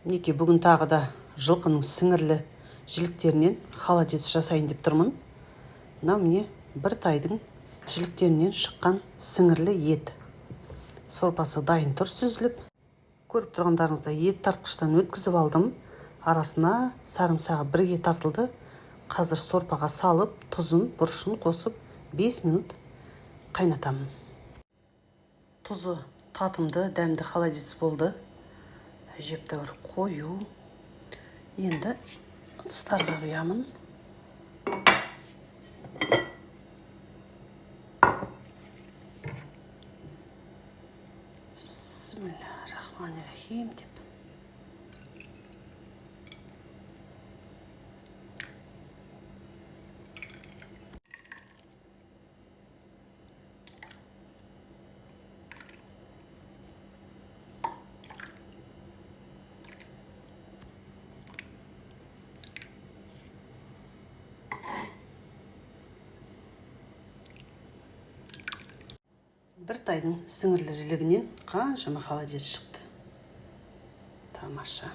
Мінекей, бүгін тағы да жылқының сіңірлі жіліктерінен холодец жасайын деп тұрмын. Мынау, міне, бір тайдың жіліктерінен шыққан сіңірлі ет. Сорпасы дайын тұр сүзіліп. Көріп тұрғандарыңыздай, ет тартқыштан өткізіп алдым. Арасына сарымсағы бірге тартылды. Қазір сорпаға салып, тұзын, бұрышын қосып, 5 минут қайнатамын. Тұзы татымды, дәмді холодец болды. Әжептәуір қою. Енді ыдыстарға құямын. Бисмилля рахмани рахим деп. Бір тайдың сіңірлі жілігінен қаншама холодец шықты. Тамаша.